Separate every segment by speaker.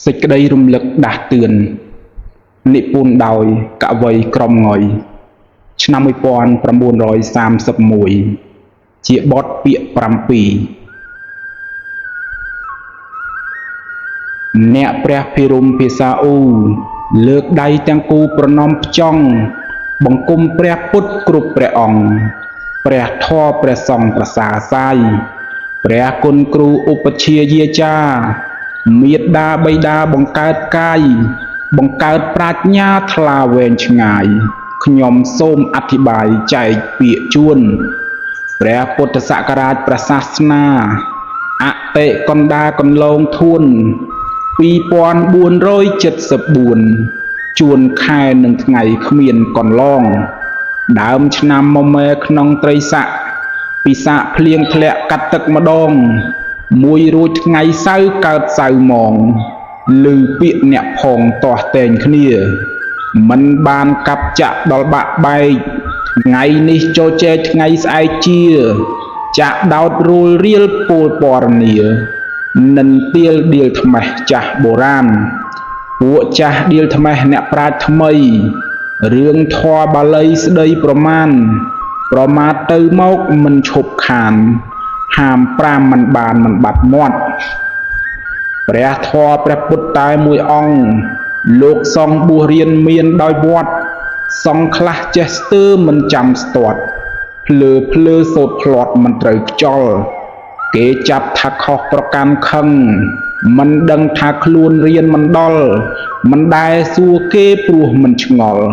Speaker 1: សេចក្តីរំលឹកដាស់តឿន និពន្ធដោយកវីក្រមង៉ុយ ឆ្នាំ1931 ជាបទពាក្យ7អ្នកព្រះភិរមភាសាអ៊ូលើកដៃទាំងគូប្រណម្យផ្ចង់បង្គំព្រះពុទ្ធគ្រប់ព្រះអង្គព្រះធម៌ព្រះសង្ឃប្រសាសាយព្រះគុណគ្រូឧបជាយាចាមេដាបិតាបង្កើតកាយបង្កើតប្រាជ្ញាថ្លាវែងឆ្ងាយខ្ញុំសូមអធិប្បាយចែកពាក្យជួនព្រះពុទ្ធសករាជព្រះសាសនាអតិកណ្ដាកន្លងធួន2474ជួនខែនឹងថ្ងៃគ្មានកន្លងដើមឆ្នាំមមេក្នុងត្រីស័កពិសាកភ្លៀងធ្លាក់កាត់ទឹកម្ដងមួយរួចថ្ងៃសៅរ៍កើតសៅម៉ងឮពាក្យអ្នកផងទាស់ទែងគ្នាមិនបានកាប់ចាក់ដល់បាក់បែកថ្ងៃនេះចូលចែកថ្ងៃស្អែកជាចាក់ដោតរួលរៀលពូលពរនីនិនទៀលដៀលថ្មេះចាស់បុរាណពួកចាស់ដៀលថ្មេះអ្នកប្រាជ្ញថ្មីរឿងធម៌បាលីស្ដីប្រមាណប្រមាថទៅមកមិនឈប់ខានហាមប្រាមមិនបានមិនបាត់មាត់ព្រះធម៌ព្រះពុទ្ធតែមួយអង្គលោកសង្ឃបួសរៀនមានដោយវត្តសង្ឃខ្លះចេះស្ទើមិនចាំស្ទាត់ភ្លើភ្លើសូត្រភ្លាត់មិនត្រូវខ្ចល់គេចាប់ថាខុសប្រកាន់ខឹងមិនដឹងថាខ្លួនរៀនមិនដល់មិនដែលសួរគេព្រោះមិនឆ្ងល់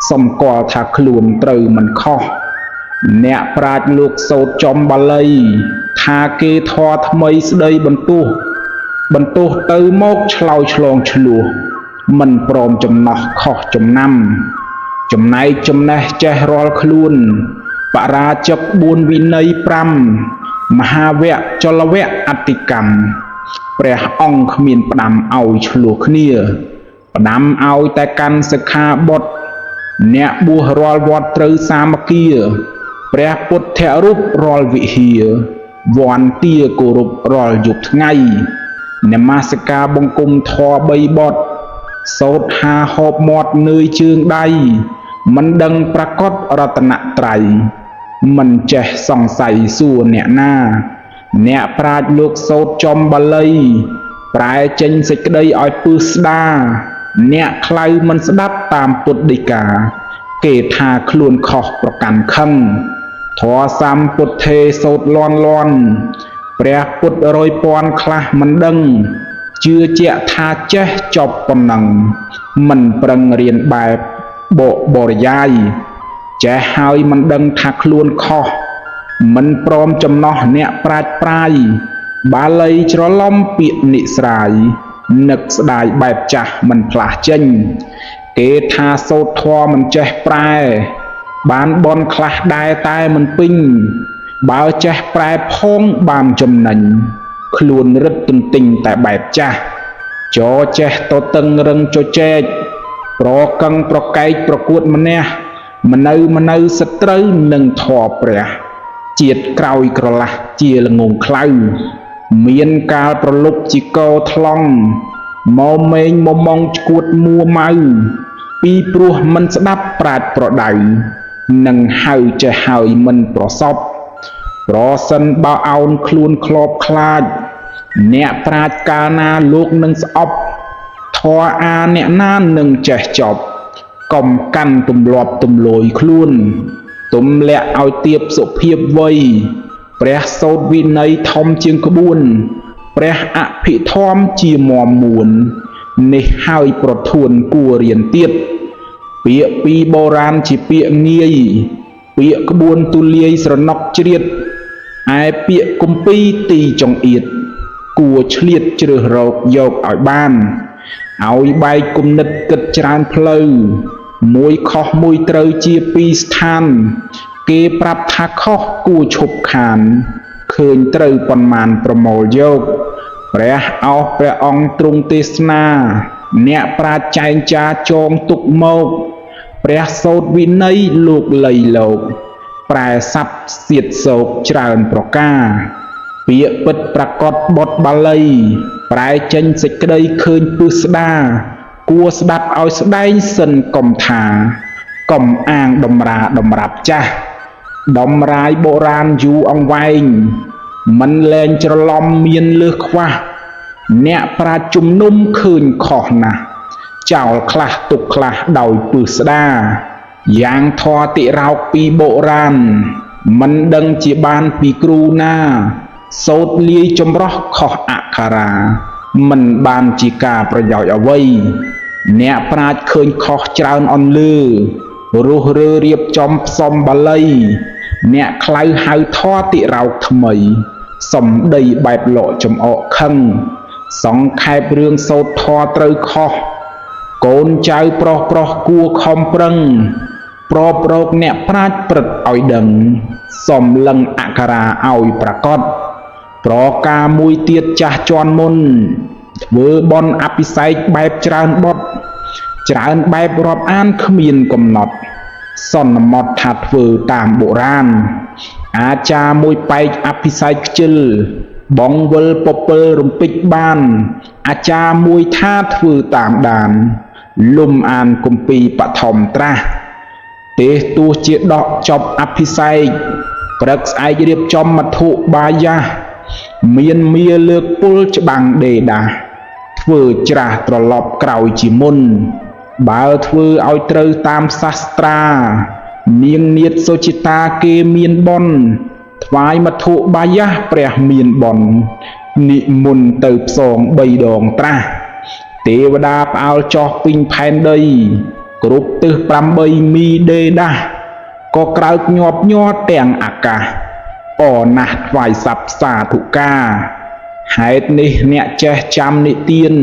Speaker 1: សម្គាល់ថាខ្លួនត្រូវមិនខុសអ្នកប្រាជ្ញលោកសូត្រចំបាលីថាគេធម៌ថ្មីស្ដីបន្ទោសបន្ទោសទៅមកឆ្លោយឆ្លងឆ្លោះមិនព្រមចំណោះខុសចំណាំចំណែកចំណេះចេះរាល់ខ្លួនបរាជិក4វិន័យ5មហាវៈចលវៈអតិកម្មព្រះអង្គគ្មានផ្ដាំឲ្យឆ្លោះគ្នាផ្ដាំឲ្យតែកាន់សិក្ខាបទអ្នកបួសរាល់វត្តត្រូវសាមគ្គីព្រះពុទ្ធរូបរាល់វិហារវន្តាគោរពរាល់យប់ថ្ងៃនមស្ការបង្គំធម៌បីបទសូត្រហាហូបមាត់នឿយជើងដៃមិនដឹងប្រកបរតនត្រ័យមិនចេះសង្ស័យសួរអ្នកណាអ្នកប្រាជ្ញលោកសូត្រចំបាលីប្រែចេញសេចក្តីឲ្យពឹសស្ដាអ្នកខ្លៅមិនស្ដាប់តាមពុទ្ធដីកាគេថាខ្លួនខុសប្រកាន់ខឹងធម៌សម្ពុទ្ធេសូត្រលន់លន់ព្រះពុទ្ធរយពាន់ខ្លះមិនដឹងជឿជាក់ថាចេះចប់ប៉ុណ្ណឹងមិនប្រឹងរៀនបែបបកបរិយាយចេះហើយមិនដឹងថាខ្លួនខុសមិនព្រមចំណោះអ្នកប្រាជ្ញប្រាយបាលីច្រឡំពាក្យនិស្រាយនឹកស្ដាយបែបចាស់មិនផ្លាស់ចេញគេថាសូត្រធម៌មិនចេះប្រែបានបនខ្លះដែរតែមិនពេញបើចេះប្រែផងបានចំណេញខ្លួនរឹតទន្ទិញតែបែបចាស់ចចេះតតឹងរឹងចចែកប្រកឹងប្រកែកប្រកួតម្នេះមនៅមនៅសត្រូវនឹងធម៌ព្រះជាតិក្រោយក្រឡាស់ជាល្ងងខ្លៅមានកាលប្រលប់ជាកថ្លង់មកមេងមមងឈួតមួម៉ៅពីព្រោះមិនស្ដាប់ប្រាជ្ញប្រដៅនឹងហៅចេះហើយមិនប្រសពប្រសិនបើអោនខ្លួនក្លបខ្លាចអ្នកប្រាជ្ញកាលណាលោកនឹងស្អប់ធម៌អាអ្នកណានឹងចេះចប់កុំកាន់ទម្លាប់ទម្លយខ្លួនទំលាក់ឲ្យទៀបសុភាពវ័យព្រះសូត្រវិន័យធំជាងក្បួនព្រះអភិធម្មជាមមមួននេះហើយប្រធួនគួររៀនទៀតពាក្យពីបុរាណជាពាក្យងាយពាក្យក្បួនទូលាយស្រណុកជ្រៀតឯពាក្យគម្ពីរទីចង្អៀតគួរឆ្លៀតជ្រើសរកយកឲ្យបានឲ្យបែកគំនិតគិតច្រើនផ្លូវមួយខុសមួយត្រូវជាពីរស្ថានគេប្រាប់ថាខុសគួរឈប់ខានឃើញត្រូវប៉ុន្មានប្រមូលយកព្រះអោសព្រះអង្គទ្រង់ទេសនាអ្នកប្រាជ្ញចែងចាចងទុកមកព្រះសូត្រវិន័យលោកលៃលោកប្រែស័ព្ទសៀតសោកច្រើនប្រការពាក្យពិតប្រកបបទបាលី ប្រែចេញសេចក្តីឃើញពឹស្ដាគួរស្ដាប់ឲ្យស្ដែងសិនកុំថាកុំអាងតម្រាតម្រាប់ចាស់តម្រាយបុរាណយូរអង្វែងមិនលែងច្រឡំមានលើសខ្វះអ្នកប្រាជ្ញជំនុំឃើញខុសណាស់ចោលខ្លះទុកខ្លះដោយពឹស្ដាយ៉ាងធម៌តិរោកពីបុរាណមិនដឹងជាបានពីគ្រូណាសូត្រលាយចម្រោះខុសអក្ខរាមិនបានជាការប្រយោជន៍អ្វីអ្នកប្រាជ្ញឃើញខុសច្រើនអន្លើរុះរើរៀបចំផ្សំបាលីអ្នកខ្លៅហៅធម៌តិរោកថ្មីសំដីបែបលក់ចំអកខឹងសង្ខេបរឿងសូត្រធម៌ត្រូវខុសកូនចៅប្រុសប្រុសគួរខំប្រឹងប្របរោគអ្នកប្រាជ្ញព្រឹត្តឲ្យដឹងសំលឹងអក្ខរាឲ្យប្រកបប្រការមួយទៀតចាស់ជន់មុនធ្វើបន់អភិសេកបែបច្រើនបុតច្រើនបែបរាប់អានគ្មានកំណត់សន្មត់ថាធ្វើតាមបុរាណអាចារ្យមួយបែកអភិសេកខ្ជិលបងវិលពពិលរំពេចបានអាចារ្យមួយថាធ្វើតាមដានលំអានគម្ពីរបឋមត្រាស់ទេសទោះជាដកចប់អភិសេកព្រឹកស្អែករៀបចំមធុបាយយ៉ាស់មានមាលើកពុលច្បាំងដេដាស់ធ្វើច្រាស់ត្រឡប់ក្រោយជាមុនបើធ្វើឲ្យត្រូវតាមសាស្ត្រានាងនាថសុចិតាគេមានបុណ្យថ្វាយមធុបាយយ៉ាស់ព្រះមានបុណ្យនិមន្តទៅផ្សង3ដងត្រាស់ទេវតាផ្អើលចោះពេញផែនដីគ្រប់ទិស8មីដេដាស់ក៏ក្រោកញាប់ញ័រទាំងអាកាសអណាស់ថ្វាយស័ព្ទសាធុការហេតុនេះអ្នកចេះចាំនិទាន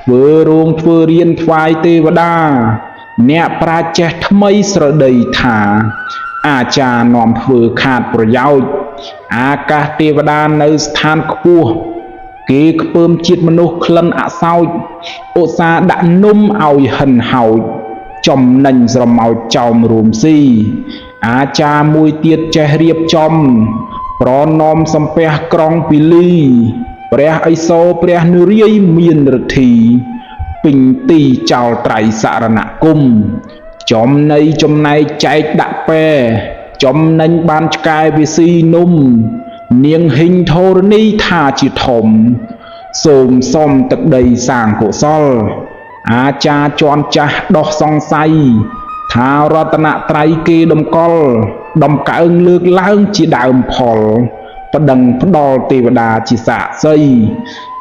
Speaker 1: ធ្វើរោងធ្វើរៀនថ្វាយទេវតាអ្នកប្រាជ្ញចេះថ្មីស្រដីថាអាចារ្យនាំធ្វើខាតប្រយោជន៍អាកាសទេវតានៅស្ថានខ្ពស់គេខ្ពើមជាតិមនុស្សក្លិនអសោចឧស្សាហ៍ដាក់នំឲ្យហិនហោចចំណេញស្រមោចចោមរួមស៊ីអាចារ្យមួយទៀតចេះរៀបចំប្រណមសំពះក្រុងពីលីព្រះឥសូរព្រះនរាយមានឫទ្ធីពេញទីចោលត្រៃសរណគមចំណៃចំណែកចែកដាក់ពែចំណេញបានឆ្កែវាស៊ីនំនាងហ៊ីងធរណីថាជាធំសូមសុំទឹកដីសាងកុសលអាចារ្យជាន់ចាស់ដោះសង្ស័យថារតនត្រ័យគេតម្កល់ដំកើងលើកឡើងជាដើមផលប្តឹងផ្ដល់ទេវតាជាសាក្សី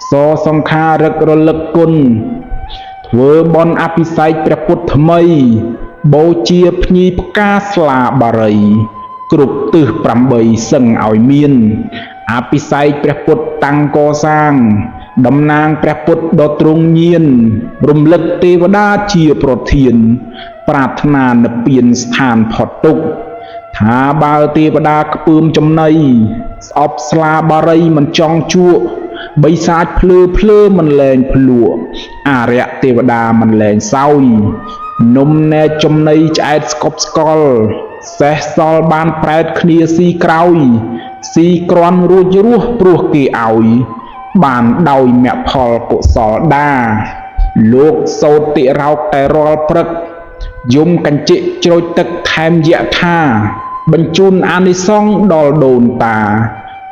Speaker 1: សសង្ខារឹករលឹកគុណធ្វើបុណ្យអភិសេកព្រះពុទ្ធថ្មីបូជាភ្ញីផ្កាស្លាបារីគ្រប់ទិស8សឹងឲ្យមានអភិសេកព្រះពុទ្ធតាំងកសាងតំណាងព្រះពុទ្ធដ៏ទ្រង់ញាណរំលឹកទេវតាជាប្រធានប្រាថ្នានិព្វានស្ថានផុតទុក្ខថាបើទេវតាខ្ពើមចំណីស្អប់ស្លាបារីមិនចង់ជក់បិសាចភ្លើភ្លើមិនលែងភ្លក់អរិយទេវតាមិនលែងសោយនំណែកចំណីឆ្អែតស្កប់ស្កល់សេះសល់បានប្រែតគ្នាស៊ីក្រោយស៊ីក្រាន់រួចរស់ព្រោះគេឲ្យបានដោយមគ្គផលកុសលដាលោកសោតតិរោកតែរាល់ព្រឹកយំកញ្ជិជ្រោចទឹកថែមយថាបញ្ជូនអានិសង្សដល់ដូនតា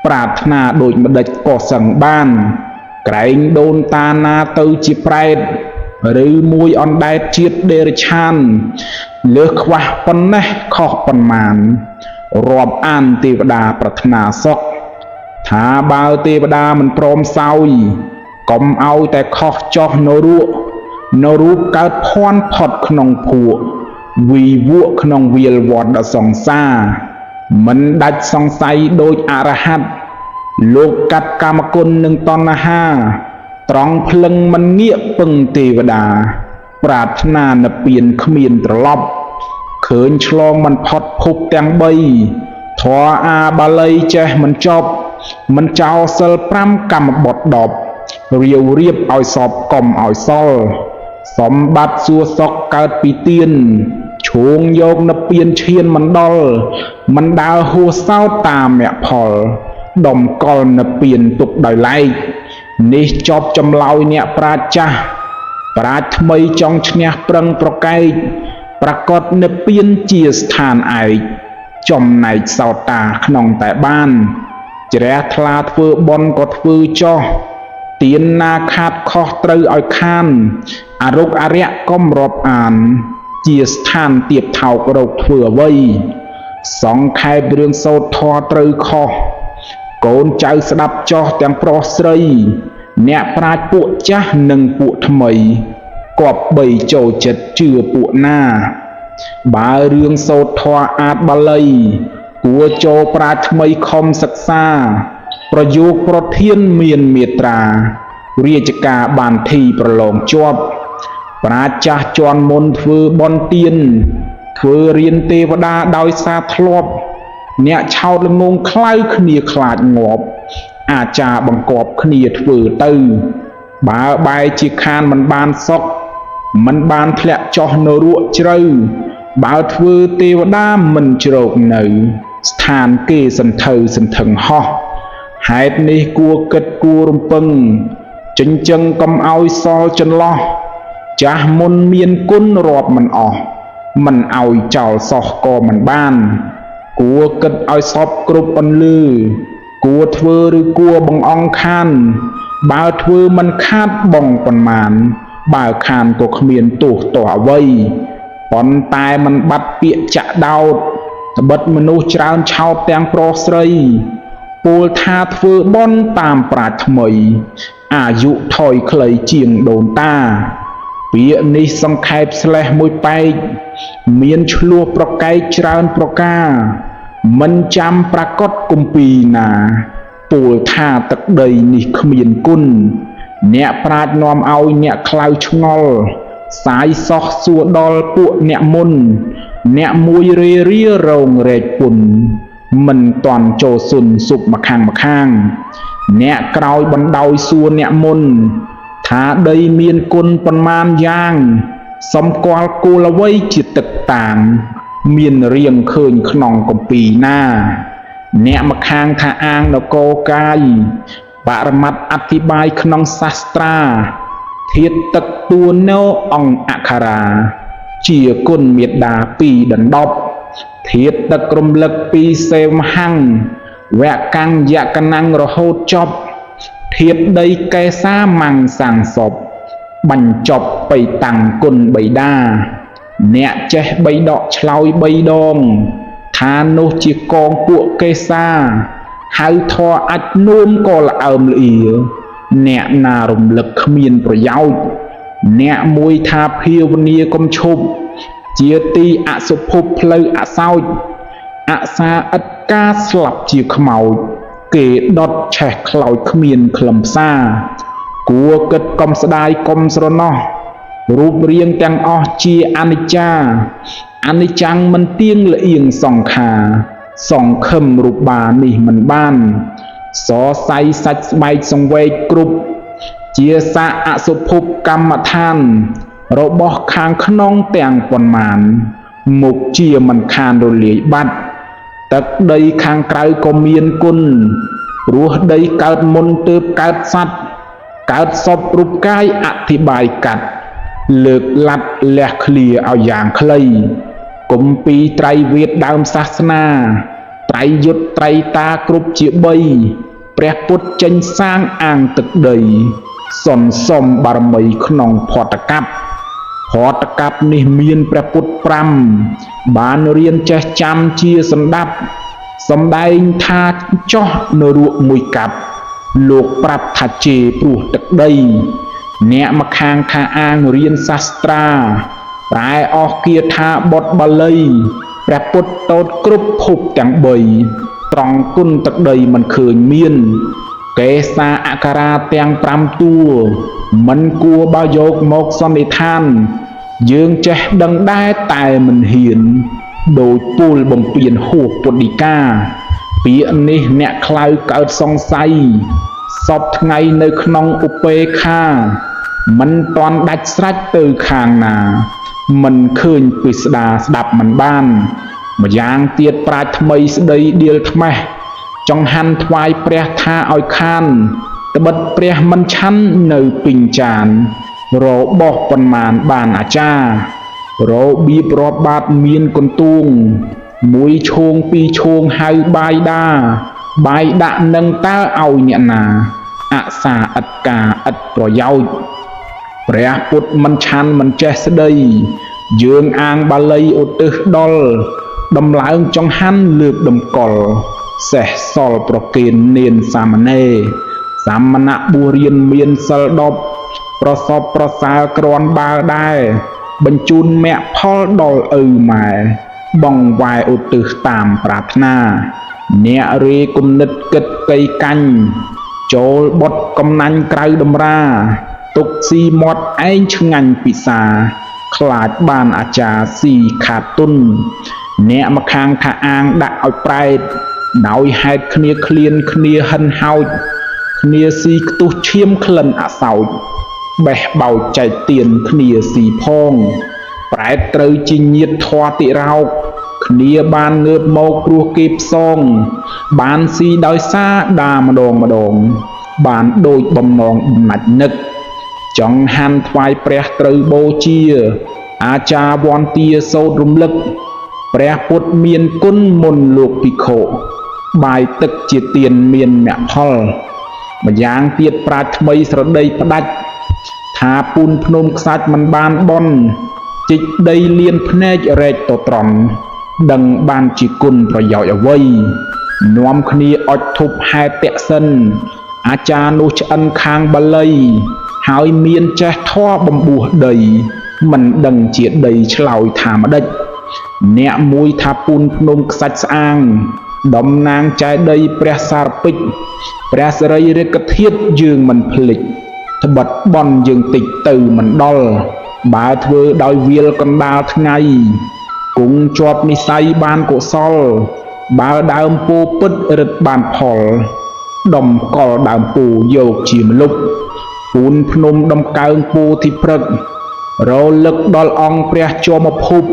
Speaker 1: ប្រាថ្នាដូចម្ដេចក៏សឹងបានក្រែងដូនតាណាទៅជាប្រែតឬមួយអណ្ដែតជាតិដេរឆានលើសខ្វះប៉ុណ្ណេះខុសប៉ុន្មានរាប់អានទេវតាប្រាថ្នាសុខថាបើទេវតាមិនព្រមសោយកុំឲ្យតែខុសចោះនៅរក់នៅរូបកើតភ័ណ្ឌផុតក្នុងភក់វីវក់ក្នុងវាលវត្តសង្សារមិនដាច់សង្ស័យដោយអរហន្តលោកកាត់កាមគុណនឹងតណ្ហាត្រង់ភ្លឹងមិនងាកពឹងទេវតាប្រាថ្នានិព្វានគ្មានត្រឡប់ឃើញឆ្លងមិនផុតភពទាំង3ធម៌អាបាលីចេះមិនចប់មិនចោលសិល5កម្មបត្តិ10រាវរៀបឲ្យសពកុំឲ្យសល់សម្បត្តិសួរសុខកើតពីទានឈួងយកនិព្វានឈានមិនដល់មិនដើរហួសោតតាមមគ្គផលដំកល់និព្វានទុកដោយឡែក នេះចប់ចម្លើយអ្នកប្រាជ្ញចាស់ ប្រាជ្ញថ្មីចង់ឈ្នះប្រឹងប្រកែក ប្រកបនិព្វានជាស្ថានឯក ចំណែកសោតាក្នុងតែបាន ជ្រះថ្លាធ្វើបុណ្យក៏ធ្វើចោះ ទានណាខាតខុសត្រូវឲ្យខាន អរុកអរិយកុំរាប់អាន ជាស្ថានទៀបថោករោគធ្វើអ្វី សង្ខេបរឿងសូត្រធម៌ត្រូវខុស កូនចៅស្ដាប់ចោះទាំងប្រុសស្រី អ្នកប្រាជ្ញពួកចាស់និងពួកថ្មី គប្បីចូលចិត្តជឿពួកណា បើរឿងសូត្រធម៌អាចបាលី គួរចូលប្រាជ្ញថ្មីខំសិក្សា ប្រយោគប្រធានមានមេត្រា រាជការបានធីប្រឡងជាប់ ប្រាជ្ញចាស់ជន់មុនធ្វើបន់ទៀន ធ្វើរៀនទេវតាដោយសារធ្លាប់ អ្នកឆោតល្ងងខ្លៅគ្នាខ្លាចងាប់ អាចារ្យបង្គាប់គ្នាធ្វើទៅ បើបែរជាខានមិនបានសុខ មិនបានធ្លាក់ចុះនរកជ្រៅ បើធ្វើទេវតាមិនជ្រកនៅ ស្ថានគេសន្ធៅសន្ធឹងហោះ ហេតុនេះគួរគិតគួររំពឹង ចិញ្ចឹងកុំឲ្យសល់ចន្លោះ ចាស់មុនមានគុណរាប់មិនអស់ មិនឲ្យចោលសោះក៏មិនបាន គួរគិតឲ្យសពគ្រប់អន្លឺ គួរធ្វើឬគួរបង្អង់ខាន បើធ្វើមិនខាតបងប៉ុន្មាន បើខានក៏គ្មានទោសទោសអ្វី ប៉ុន្តែមិនបាត់ពាក្យចាក់ដោត ត្បិតមនុស្សច្រើនឆោតទាំងប្រុសស្រី ពោលថាធ្វើបុណ្យតាមប្រាជ្ញថ្មី អាយុថយខ្លីជាងដូនតា ពាក្យនេះសង្ខេបស្លេះមួយប៉ែក មានឈ្លោះប្រកែកច្រើនប្រការ មិនចាំប្រកបគម្ពីរណា ពោលថាទឹកដីនេះគ្មានគុណ អ្នកប្រាជ្ញនាំឲ្យអ្នកខ្លៅឆ្ងល់ សាយសោះសួរដល់ពួកអ្នកមុន អ្នកមួយរេរារងរែកពុន មិនតាន់ចូលសុនសុបម្ខាងម្ខាង អ្នកក្រោយបណ្ដោយសួរអ្នកមុន ថាដីមានគុណប៉ុន្មានយ៉ាង សម្គាល់គោលអ្វីជាទឹកតាង មានរៀងឃើញក្នុងគម្ពីរណា អ្នកម្ខាងថាអាងនគរកាយ បរមត្តអធិប្បាយក្នុងសាស្ត្រា ធាតុទឹកតួណោអង្គអក្ខរា ជាគុណមេដាពីដណ្ដប់ ធាតុទឹករំលឹកពីសេមហੰវកាំងយកណាំងរហូតចប់ ធាតុដីកេសាម៉ាំងសាំងសព បញ្ចប់បៃតាំងគុណបិតា អ្នកចេះបីដកឆ្លោយបីដង ថានោះជាកងពួកកេសា ហៅធរអាចនួមក៏ល្អើមល្អៀ អ្នកណារំលឹកគ្មានប្រយោជន៍ អ្នកមួយថាភាវនាកុំឈប់ ជាទីអសុភពផ្លូវអសោច អសាឥតការស្លាប់ជាខ្មោច គេដុតឆេះខ្លោចគ្មានខ្លឹមសារ គួរគិតកុំស្ដាយកុំស្រណោះ រូបរាងទាំងអស់ជាអនិច្ចា អនិច្ចំមិនទៀងល្អៀងសង្ខារ សង្ឃឹមរូបានេះមិនបាន សរសៃសាច់ស្បែកសង្វេគគ្រប់ ជាសាកអសុភពកម្មដ្ឋាន របស់ខាងក្នុងទាំងប៉ុន្មាន មុខជាមិនខានរលាយបាត់ ទឹកដីខាងក្រៅក៏មានគុណ ព្រោះដីកើតមុនទើបកើតសត្វ កើតសពរូបកាយអធិប្បាយកាត់ លើកឡាត់លះឃ្លាឲ្យយ៉ាងខ្លី គម្ពីរត្រៃវេទដើមសាសនា ត្រៃយុទ្ធត្រៃតាគ្រប់ជាបី ព្រះពុទ្ធចេញសាងអាងទឹកដី សន្សំបារមីក្នុងផតកັບ ផតកັບនេះមានព្រះពុទ្ធ5 បានរៀនចេះចាំជាសម្ដាប់ សំដែងថាចោះនរកមួយកាប់ លោកប្រាប់ថាជេរព្រោះទឹកដី អ្នកម្ខាងថាអាងរៀនសាស្ត្រា ប្រែអស់គាថាបុត្របាលី ព្រះពុទ្ធតូតគ្រប់ភពទាំង3 ត្រង់គុណទឹកដីមិនឃើញមាន កេសាអក្ខរាទាំង5តួ មិនគួរបើយកមកសន្និដ្ឋាន យើងចេះដឹងដែរតែមិនហ៊ាន ដោយពូលបំពេញហួសពុទ្ធិកា ពាក្យនេះអ្នកខ្លៅកើតសង្ស័យ សពថ្ងៃនៅក្នុងឧបេខា មិនតាន់ដាច់ស្រេចទៅខាងណា មិនឃើញពិស្ដាស្ដាប់មិនបាន ម្យ៉ាងទៀតប្រាជ្ញថ្មីស្ដីដៀលថ្មេះ ចង្ហាន់ថ្វាយព្រះថាឲ្យខាន ត្បិតព្រះមិនឆាន់នៅពេញចាន របស់ប៉ុន្មានបានអាចារ្យ របៀបរាប់បាតមានកន្ទួង មួយឈោងពីរឈោងហៅបាយដា បាយដាក់នឹងតើឲ្យអ្នកណា អសាឥតការឥតប្រយោជន៍ ព្រះពុទ្ធមិនឆាន់មិនចេះស្ដី យើងអាងបាលីឧទ្ទិសដល់ ដំឡើងចង្ហាន់លើកតម្កល់ សេះសល់ប្រគេននានសាមណេរ សមណៈបួសរៀនមានសិល10 ប្រសពប្រសើរក្រាន់បើដែរ បញ្ជូនមគ្គផលដល់ឪម៉ែ បងវ៉ែឧទ្ទិសតាមប្រាថ្នា អ្នករេគំនិតគិតកៃកាញ់ ចូលបុតកំណាញ់ក្រៅតម្រា ទុកស៊ីមាត់ឯងឆ្ងាញ់ពិសា ខ្លាចបានអាចារ្យស៊ីខាតទុន អ្នកម្ខាងថាអាងដាក់ឲ្យប្រែត ដោយហេតុគ្នាឃ្លានគ្នាហិនហោច គ្នាស៊ីខ្ទុះឈាមក្លិនអសោច បេះបោចចែកទៀនគ្នាស៊ីផង ប្រែតត្រូវជាញាតធွာតិរោក គ្នាបានងើបមកព្រោះគេផ្សង បានស៊ីដោយសារដាម្ដងម្ដង បានដូចបំណងបំណាច់នឹក ចង់ហាន់ថ្វាយព្រះត្រូវបូជា អាចារ្យវន្តាសូត្ររំលឹក ព្រះពុទ្ធមានគុណមុនលោកភិក្ខុ បាយទឹកជាទានមានមគ្គផល ម្យ៉ាងទៀតប្រាជ្ញថ្មីស្រដីផ្ដាច់ ថាពូនភ្នំខ្សាច់មិនបានបន់ ជីកដីលៀនភ្នែករែកតត្រង់ ដឹងបានជាគុណប្រយោជន៍អ្វី នាំគ្នាអុជធូបហេតុសិន អាចារ្យនោះឆ្អិនខាងបាលី ហើយមានចេះធម៌បំពោះដី មិនដឹងជាដីឆ្លើយថាម្ដេច អ្នកមួយថាពូនភ្នំខ្សាច់ស្អាង តំណាងចែដីព្រះសារពេច ព្រះសរីរិកធាតុយើងមិនភ្លេច ត្បិតបន់យើងតិចទៅមិនដល់ បើធ្វើដោយវាលកណ្ដាលថ្ងៃ គង់ជាប់និស័យបានកុសល បើដើមពោពិតរឹតបានផល ដំកល់ដើមពោយកជាមលុប ពូនភ្នំដំកើងពោធិព្រឹករលឹកដល់អង្គព្រះជាមភព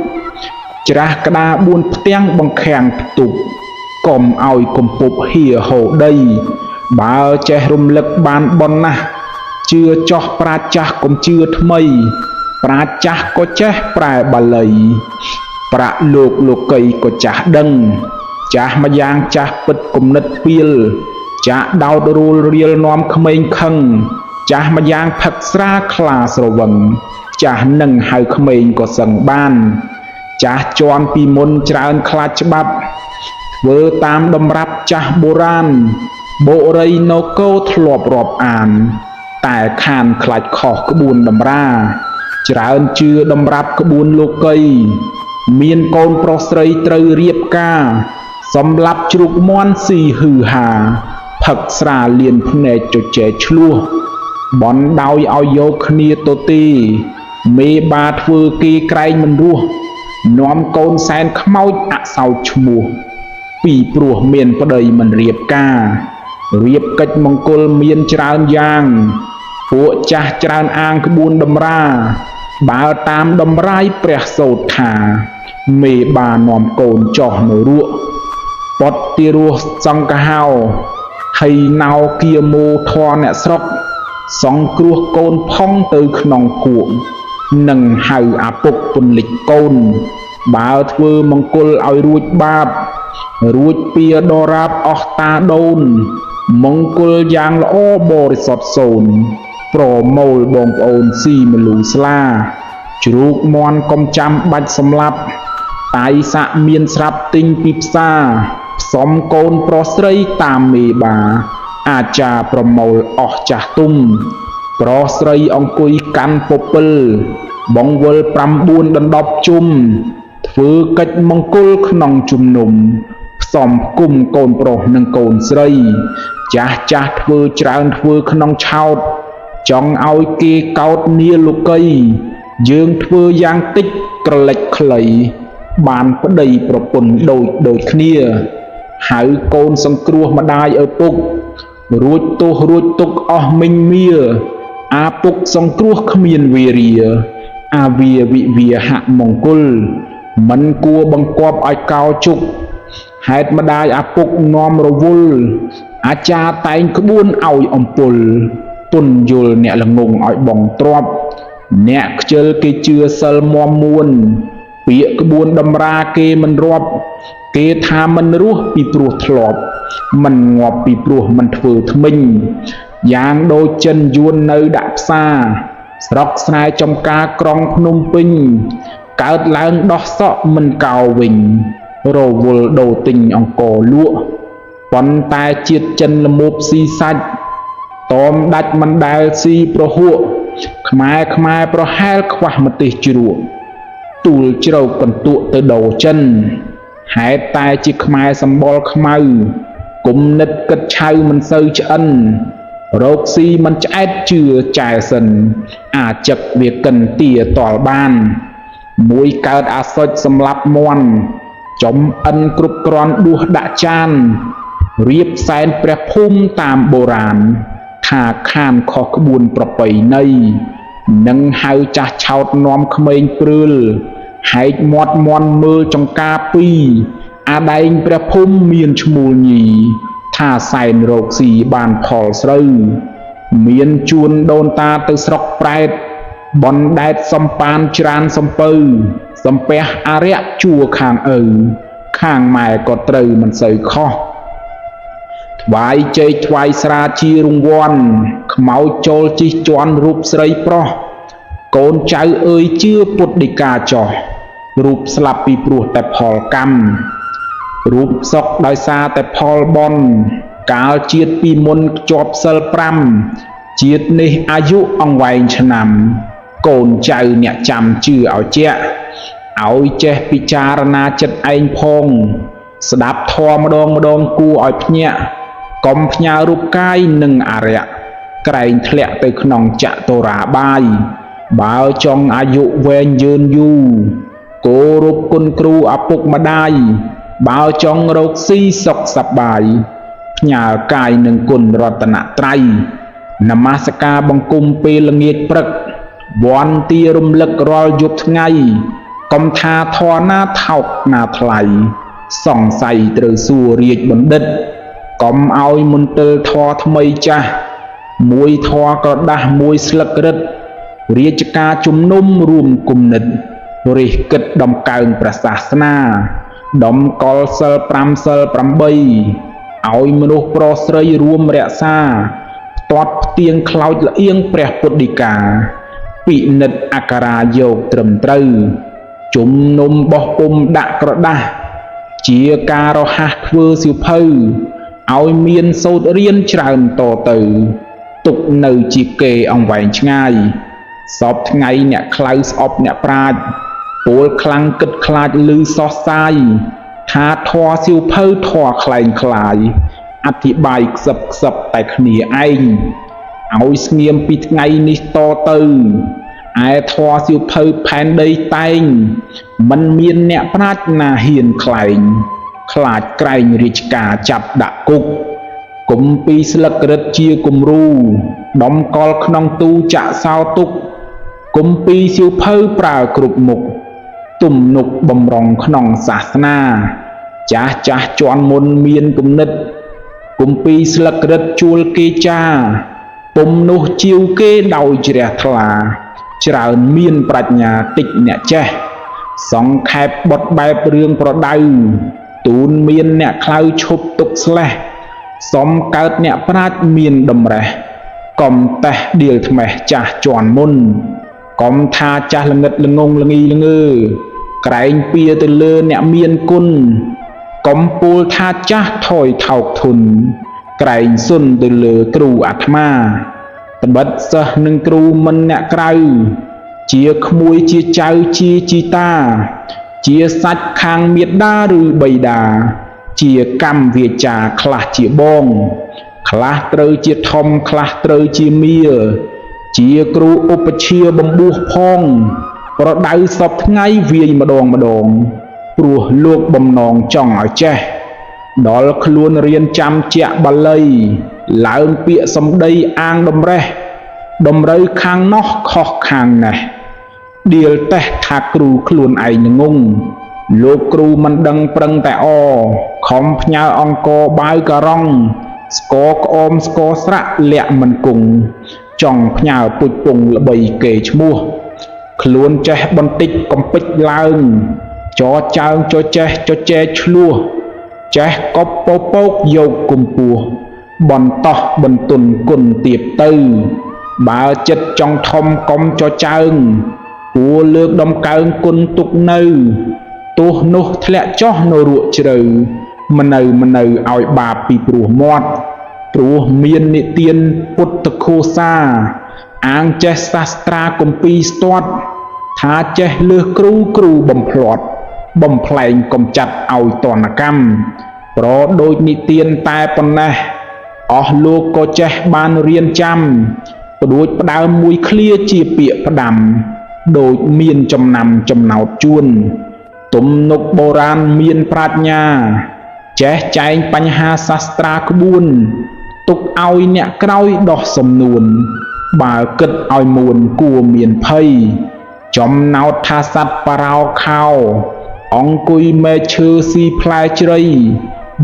Speaker 1: ច្រាស់ក្តារ4ផ្ទាំងបង្ខាំងផ្ទប់ កុំឲ្យគំពប់ហៀហូរដី បើចេះរំលឹកបានបនណាស់ ជឿចោះប្រាជ្ញចាស់កុំជឿថ្មី ប្រាជ្ញចាស់ក៏ចេះប្រែបាលី ប្រាក់លោកលោកីក៏ចាស់ដឹង ចាស់ម្យ៉ាងចាស់ពិតគំនិតពីល ចាក់ដោតរួលរៀលនាំក្មេងខឹង ចាស់ម្យ៉ាងផឹកស្រាខ្លាស្រវឹង ចាស់នឹងហៅក្មេងក៏សឹងបាន ចាស់ជន់ពីមុនច្រើនខ្លាចច្បាប់ ធ្វើតាមតម្រាប់ចាស់បុរាណ បុរីនគរធ្លាប់រាប់អាន តែខានខ្លាចខុសក្បួនតម្រា ច្រើនជឿតម្រាប់ក្បួនលោកី មានកូនប្រុសស្រីត្រូវរៀបការ សម្លាប់ជ្រូកមាន់ស៊ីហឺហា ផឹកស្រាលៀនភ្នែកជជែកឆ្លោះ បនដោយឲ្យយកគ្នាទៅទេ មេបាធ្វើគេក្រែងមិនរស់ នាំកូនសែនខ្មោចអសោចឈ្មោះ ពីព្រោះមានប្តីមិនរៀបការ រៀបកិច្ចមង្គលមានច្រើនយ៉ាង ពួកចាស់ច្រើនអាងក្បួនតម្រា បើតាមតម្រាយព្រះសូត្រថា មេបានាំកូនចោះនៅរក់ ពតទីរស់សង្កហោហៃណោគាមោធរអ្នកស្រុក សង្គ្រោះកូនផុងទៅក្នុងភួង នឹងហៅអាពុកពន្លិចកូន បើធ្វើមង្គលឲ្យរួចបាប រួចពៀដរាបអស់តាដូន មង្គលយ៉ាងល្អបរិសុទ្ធសូន្យ ប្រមូលបងប្អូនស៊ីមលូស្លា ជ្រូកមាន់កុំចាំបាច់សម្លាប់ តៃសាក់មានស្រាប់ទិញពីផ្សារ ផ្សំកូនប្រុសស្រីតាមមេបា អាចារ្យប្រមូលអស់ចាស់ទុំ ប្រុសស្រីអង្គុយកាន់ពពិល បង្វិល9ដណ្ដប់ជុំ ធ្វើកិច្ចមង្គលក្នុងជំនុំ ផ្សំគុំកូនប្រុសនិងកូនស្រី ចាស់ចាស់ធ្វើច្រើនធ្វើក្នុងឆោត ចង់ឲ្យគេកោតនាលោកី យើងធ្វើយ៉ាងតិចក្រលិចខ្លី បានប្តីប្រពន្ធដូចដូចគ្នា ហៅកូនសង្គ្រោះម្ដាយឪពុក រួចទោសរួចទុកអស់មិញមៀ អាពុកសង្គ្រោះគ្មានវេរា អាវាវិវាហមង្គល មិនគួរបង្គាប់ឲ្យកោជុក ហេតុម្ដាយអាពុកនាំរវល់ អាចារ្យតែងក្បួនឲ្យអំពុល ពន្យល់អ្នកល្ងង់ឲ្យបងទ្រព្យ អ្នកខ្ជិលគេជឿសិលមាំមួន ពាក្យក្បួនតម្រាគេមិនរាប់ គេថាមិនរស់ពីព្រោះធ្លាប់ មិនងាប់ពីព្រោះមិនធ្វើធ្មេញ យ៉ាងដូចចិនយួននៅដាក់ផ្សារ ស្រុកស្រែចំការក្រុងភ្នំពេញ កើតឡើងដោះសក់មិនកោវិញ រវល់ដូរទិញអង្ករលក់ ប៉ុន្តែជាតិចិនល្មោភស៊ីសាច់ តមដាច់មិនដែលស៊ីប្រហក់ ខ្មែរខ្មែរប្រហែលខ្វះម្ទេសជ្រក់ ទួលជ្រោកកន្ទក់ទៅដូរចិន ហេតុតែជាខ្មែរសម្បុរខ្មៅ គំនិតគិតឆៅមិនសូវឆ្អិន រកស៊ីមិនឆ្អែតជឿចែសិន អាចឹកវាកិនទាតល់បាន មួយកើតអាសុចសម្លាប់មាន់ ចំអិនគ្រប់គ្រាន់ដួសដាក់ចាន រៀបសែនព្រះភូមិតាមបុរាណ ថាខានខុសក្បួនប្រពៃណី នឹងហៅចាស់ឆោតនាំក្មេងព្រើល ហែកមាត់មាន់មើលចង្ការពីរ អាដែងព្រះភូមិមានឈ្មោលញី ថាសែនរកស៊ីបានផលស្រូវ មានជួនដូនតាទៅស្រុកប្រែត បណ្ដែតសំប៉ានច្រានសំពៅ សំពះអរិយជួរខាងឪ ខាងម៉ែក៏ត្រូវមិនសូវខុស ថ្វាយចេកថ្វាយស្រាជារង្វាន់ ខ្មោចចូលជិះជាន់រូបស្រីប្រុស កូនចៅអើយជឿពុទ្ធដីកាចោះ រូបស្លាប់ពីព្រោះតែផលកម្ម រូបសុខដោយសារតែផលបុណ្យ កាលជាតិពីមុនខ្ជាប់សិល5 ជាតិនេះអាយុអង្វែងឆ្នាំ កូនចៅអ្នកចាំជឿឲ្យជាក់ ឲ្យចេះពិចារណាចិត្តឯងផង ស្ដាប់ធម៌ម្ដងម្ដងគួរឲ្យភ្ញាក់ កុំផ្ញើរូបកាយនិងអរិយ ក្រែងធ្លាក់ទៅក្នុងចតុរាបាយ បើចង់អាយុវែងយឺនយូរ គោរពគុណគ្រូឪពុកម្ដាយ បើចង់រកស៊ីសុខសប្បាយ ផ្ញើកាយនឹងគុណរតនត្រ័យ នមស្ការបង្គំពេលល្ងាចព្រឹក វន្តារំលឹករាល់យប់ថ្ងៃ កុំថាធម៌ណាថោកណាថ្លៃ សង្ស័យត្រូវសួររាជបណ្ឌិត កុំឲ្យមន្ទិលធម៌ថ្មីចាស់ មួយធម៌ក្រដាស់មួយស្លឹករឹត រាជការជំនុំរួមគំនិត រិះគិតដំកើងព្រះសាសនា ដំកល់សិល5សិល8 ឲ្យមនុស្សប្រុសស្រីរួមរក្សា ផ្ទាត់ផ្ទៀងខ្លោចល្អៀងព្រះពុទ្ធដីកា ពិនិត្យអក្ខរាយកត្រឹមត្រូវ ជំនុំបោះពុំដាក់ក្រដាស់ ជាការរហ័សធ្វើសៀវភៅ ឲ្យមានសូត្ររៀនច្រើនតទៅ ទុកនៅជាគេអង្វែងឆ្ងាយ សពថ្ងៃអ្នកខ្លៅស្អប់អ្នកប្រាជ្ញ ពលខ្លាំងគិតខ្លាចឮសោះសាយ ថាធម៌សៀវភៅធម៌ក្លែងក្លាយ អធិប្បាយខ្សឹបខ្សឹបតែគ្នាឯង ឲ្យស្ងៀមពីថ្ងៃនេះតទៅ ឯធម៌សៀវភៅផែនដីតែង មិនមានអ្នកប្រាជ្ញណាហ៊ានក្លែង ខ្លាចក្រែងរាជការចាប់ដាក់គុក គុំពីស្លឹករឹតជាគំរូ ដំកល់ក្នុងទូចាក់សោទុក គុំពីសៀវភៅប្រើគ្រប់មុខ ទំនុកបំរុងក្នុងសាសនា ចាស់ចាស់ជាន់មុនមានគំនិត គុំពីស្លឹករឹតជួលគេចា ពុំនោះជាវគេដោយជ្រះថ្លា ច្រើនមានប្រាជ្ញាតិចអ្នកចេះ សង្ខេបបត់បែបរឿងប្រដៅ ទូនមានអ្នកខ្លៅឈប់ទុកស្លេះ សំកើតអ្នកប្រាជ្ញមានតម្រេះ កុំតេះដៀលថ្មេះចាស់ជាន់មុន កុំថាចាស់ល្ងិតល្ងងល្ងីល្ងើ ក្រែងពៀទៅលើអ្នកមានគុណ កុំពោលថាចាស់ថយថោកធុន ក្រែងសុនទៅលើគ្រូអាត្មា ត្បិតសិស្សនិងគ្រូមិនអ្នកក្រៅ ជាក្មួយជាចៅជាជីតា ជាសាច់ខាងមេដាឬបិតា ជាកម្មវាចាខ្លះជាបង ខ្លះត្រូវជាធំខ្លះត្រូវជាមា ជាគ្រូឧបជាបំពោះផង ប្រដៅសពថ្ងៃវាយម្ដងម្ដង ព្រោះលោកបំណងចង់ឲ្យចេះ ដល់ខ្លួនរៀនចាំជាក់បាលី ឡើងពាក្យសម្ដីអាងតម្រេះ តម្រូវខាងនោះខុសខាងនេះ ដៀលតេះថាគ្រូខ្លួនឯងងង លោកគ្រូមិនដឹងប្រឹងតែអ ខំផ្ញើអង្គបាវការង ស្ករក្អមស្ករស្រាក់លាក់មិនគង់ចង់ផ្ញើពុជពងល្បីគេឈ្មោះខ្លួនចេះបន្តិចកំពេចឡើងចចើងចចេះចចែឆ្លោះចេះកប់ពពកយកគុំពោះបន្តោះបន្ទុនគុណទៀបទៅបើចិត្តចង់ធំកុំចចើងគួរលើកដំកើងគុណទុកនៅទោះនោះធ្លាក់ចុះនៅរក់ជ្រៅមនៅមនៅឲ្យបាបពីព្រោះមាត់ព្រោះមាននិទានពុទ្ធឃោសាអាងចេះសាស្ត្រាគម្ពីរស្ទាត់ថាចេះលើសគ្រូគ្រូបំភ្លាត់បំផ្លែងកំចាត់ឲ្យតនកម្មប្រដូចនិទានតែប៉ុណ្ណេះអស់លោកក៏ចេះបានរៀនចាំផ្ដួចផ្ដើមមួយឃ្លាជាពាក្យផ្ដាំដូចមានចំណាំចំណោតជួនទំនុកបុរាណមានប្រាជ្ញាចេះចែងបញ្ហាសាស្ត្រាក្បួនទុកឲ្យអ្នកក្រោយដោះសំនួនបើគិតឲ្យមួនគួរមានភ័យចំណោទថាសត្វបរោខោអង្គុយមែកឈើស៊ីផ្លែជ្រៃ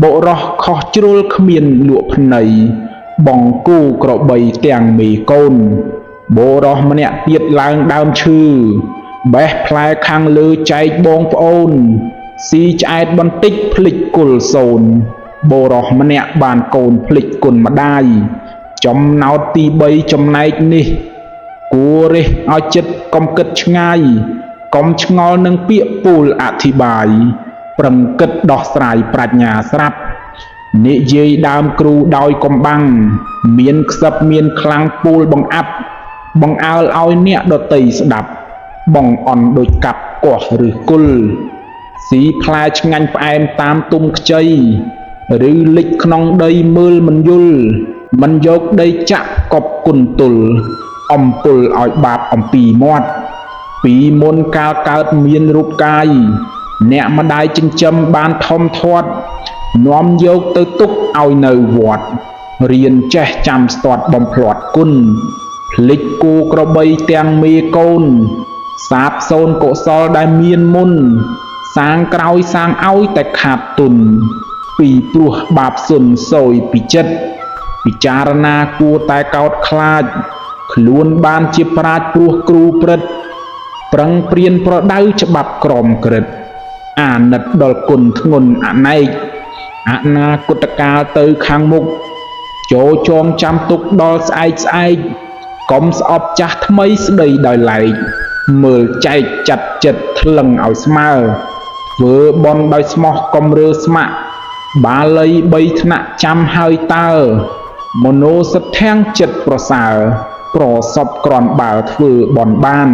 Speaker 1: បុរសខុសជ្រុលគ្មានលក់ភ្នែបងគូក្របីទាំងមេកូនបុរសម្នាក់ទៀតឡើងដើមឈើបេះផ្លែខាងលើចែកបងប្អូនស៊ីឆ្អែតបន្តិចភ្លេចគុលសូនបុរសម្នាក់បានកូនភ្លេចគុណម្ដាយចំណោទទី3ចំណែកនេះគួររិះឲ្យចិត្តកុំគិតឆ្ងាយកុំឆ្ងល់នឹងពាក្យពូលអធិប្បាយប្រឹងគិតដោះស្រាយប្រាជ្ញាស្រាប់និយាយដើមគ្រូដោយកំបាំងមានខ្សឹបមានខ្លាំងពូលបង្អាប់បង្អើលឲ្យអ្នកដតីស្ដាប់បងអន់ដូចកាប់កោះឬគុលស៊ីផ្លែឆ្ងាញ់ផ្អែមតាមទុំខ្ចីឬលិចក្នុងដីមើលមិនយល់មិនយកដីចាក់កប់គុណទល់អំពុលឲ្យបាបអំពីមាត់ពីមុនកាលកើតមានរូបកាយអ្នកម្ដាយចិញ្ចឹមបានធំធាត់នាំយកទៅទុកឲ្យនៅវត្តរៀនចេះចាំស្ទាត់បំភ្លាត់គុណភ្លេចគូក្របីទាំងមេកូនសាបសូនកុសលដែលមានមុនសាងក្រោយសាងឲ្យតែខាតទុនពីព្រោះបាបសុនសោយពីចិត្តពិចារណាគួរតែកោតខ្លាចខ្លួនបានជាប្រាជ្ញព្រោះគ្រូព្រឹត្តប្រឹងព្រៀនប្រដៅច្បាប់ក្រមក្រឹតអាណិតដល់គុណធ្ងន់អណែកអនាគតកាលទៅខាងមុខចូលចងចាំទុកដល់ស្អែកស្អែកកុំស្អប់ចាស់ថ្មីស្ដីដោយឡែកមើលចែកចាត់ចិត្តថ្លឹងឲ្យស្មើធ្វើបន់ដោយស្មោះកុំរើស្ម័គ្របាលី3ថ្នាក់ចាំហើយតើមโนសទ្ធាំងចិត្តប្រសើរប្រសពក្រនបើធ្វើបន់បាន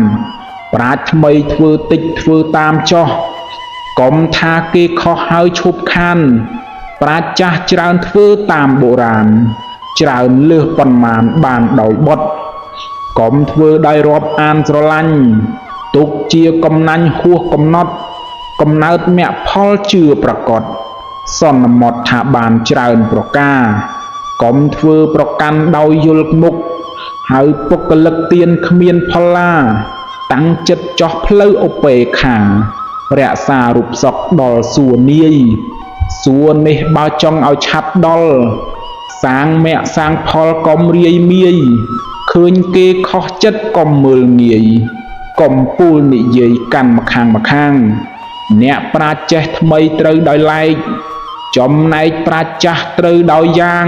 Speaker 1: ប្រាជ្ញថ្មីធ្វើតិចធ្វើតាមចោះកុំថាគេខុសហើយឈប់ខានប្រាជ្ញចាស់ច្រើនធ្វើតាមបុរាណច្រើនលើសប៉ុន្មានបានដោយបុត្រកុំធ្វើដោយរាប់អានស្រឡាញ់ទុកជាកំណាញ់ហួសកំណត់កំណើតមគ្គផលជឿប្រកបសន្មត់ថាបានច្រើនប្រការកុំធ្វើប្រកាន់ដោយយល់មុខហើយពុក្កលិកទៀនគ្មានផល្លាតាំងចិត្តចោះផ្លូវឧបេខារក្សារូបសុខដល់សួរនាយសួរនេះបើចង់ឲ្យឆាប់ដល់សាងមគ្គសាងផលកុំរាយមាយឃើញគេខុសចិត្តកុំមើលងាយកុំពូលនិយាយកាន់ម្ខាងម្ខាងអ្នកប្រាជ្ញចេះថ្មីត្រូវដោយឡែកចំណែកប្រាជ្ញចាស់ត្រូវដោយយ៉ាង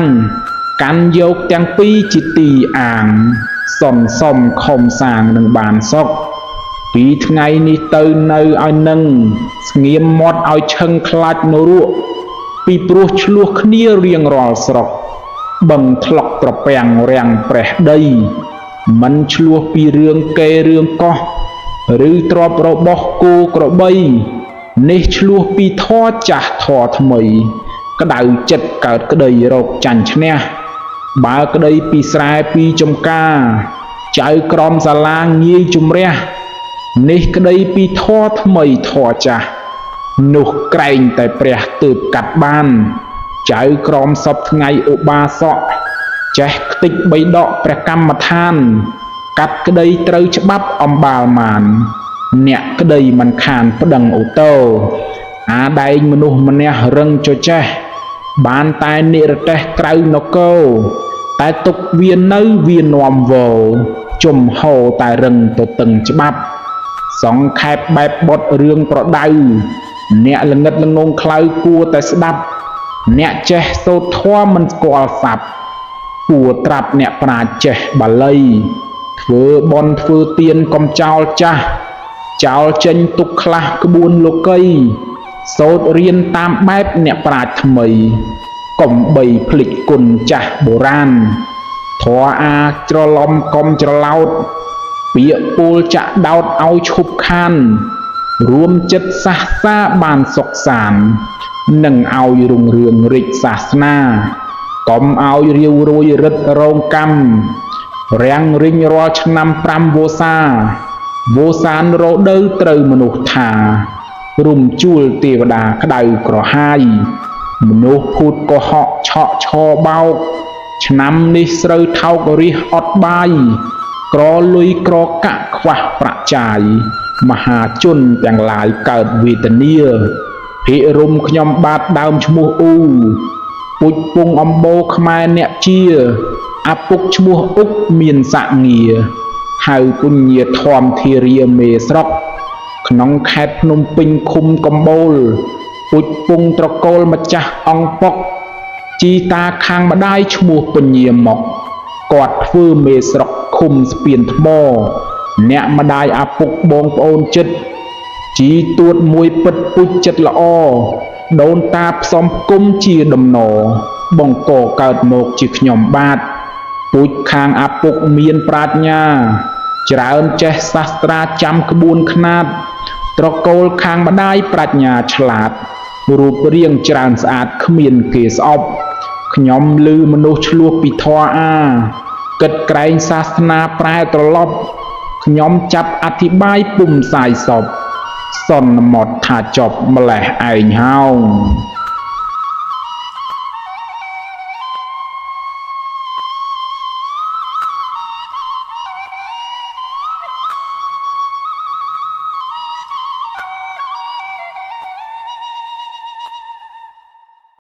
Speaker 1: កាន់យកទាំងពីរជាទីអាងសន្សំខំសាងនឹងបានសុខពីថ្ងៃនេះទៅនៅឲ្យនឹងស្ងៀមមាត់ឲ្យឈឹងខ្លាចនរកពីព្រោះឆ្លោះគ្នារៀងរាល់ស្រុកបឹងថ្លុកត្រពាំងរាំងប្រេះដីមិនឆ្លោះពីរឿងគេរឿងកោះឬទ្រព្យរបស់គោក្របីនេះឆ្លោះពីធរចាស់ធរថ្មីក្តៅចិត្តកើតក្តីរោគចាញ់ឈ្នះបើក្តីពីស្រែពីចំការចៅក្រមសាលាងាយជំរះនេះក្តីពីធរថ្មីធរចាស់នោះក្រែងតែព្រះទើបកាត់បានចៅក្រមសពថ្ងៃឧបាសកចេះខ្ទេចបីដកព្រះកម្មដ្ឋានកាត់ក្តីត្រូវច្បាប់អំបាលមានអ្នកក្តីមិនខានប្តឹងអូតោអាដែងមនុស្សម្នេះរឹងចចេះ បានតែនិរទេសក្រៅនគរតែទុកវានៅវានាំវរជំហរតែរឹងទទឹងច្បាប់ សង្ខេបបែបបត់រឿងប្រដៅអ្នកល្ងិតល្ងងខ្លៅគួរតែស្ដាប់ អ្នកចេះសូត្រធម៌មិនស្គាល់ស័ព្ទគួរត្រាប់អ្នកប្រាជ្ញចេះបាលី ធ្វើបន់ធ្វើទានកុំចោលចាស់ចោលចេញទុកខ្លះក្បួនលោកី សូត្ររៀនតាមបែបអ្នកប្រាជ្ញថ្មី កុំបីភ្លេចគុណចាស់បុរាណធម៌អាច្រឡំកុំច្រឡោត ពាក្យពោលចាក់ដោតឲ្យឈប់ខាន រួមចិត្តសាសសាបានសុខសាន និងឲ្យរុងរឿងរិចសាសនា កុំឲ្យរាវរួយរិទ្ធរងកម្មរាំងរិញរាល់ឆ្នាំ5វស្សាវោសានរដូវត្រូវមនុស្សថា រំជួលទេវតាក្តៅក្រហាយ មនុស្សភូតកុហកឆក់ឆបោក ឆ្នាំនេះស្រូវថោករាសអត់បាយ ក្រលុយក្រកាក់ខ្វះប្រាក់ចាយ មហាជនទាំងឡាយកើតវេទនា ភិរមខ្ញុំបាទដើមឈ្មោះអ៊ូ ពុជពងអំបូរខ្មែរអ្នកជាឪពុកឈ្មោះអ៊ុកមានស័ក្តិងារហៅពុញ្ញាធម្មធារាមេស្រុក ក្នុងខេត្តភ្នំពេញឃុំកំបូល ពុជពងត្រកូលម្ចាស់អង្គប៉ុក ជីតាខាងម្ដាយឈ្មោះពញាមក គាត់ធ្វើមេស្រុកឃុំស្ពានថ្ម អ្នកម្ដាយឪពុកបងប្អូនចិត្ត ជីទួតមួយពិតពុជចិត្តល្អ ដូនតាផ្សំផ្គុំជាដំណរ បង្កកើតមកជាខ្ញុំបាទ ពូជខាងឪពុកមានប្រាជ្ញា ច្រើនចេះសាស្ត្រាចាំក្បួនខ្នាត ត្រកូលខាងម្ដាយប្រាជ្ញាឆ្លាត រូបរាងច្រើនស្អាតគ្មានគេស្អប់ ខ្ញុំឮមនុស្សឆ្លោះពីធម៌អា គិតក្រែងសាសនាប្រែត្រឡប់ ខ្ញុំចាប់អធិប្បាយពុំសាយសព សន្មត់ថាចប់ម្លេះឯងហោង។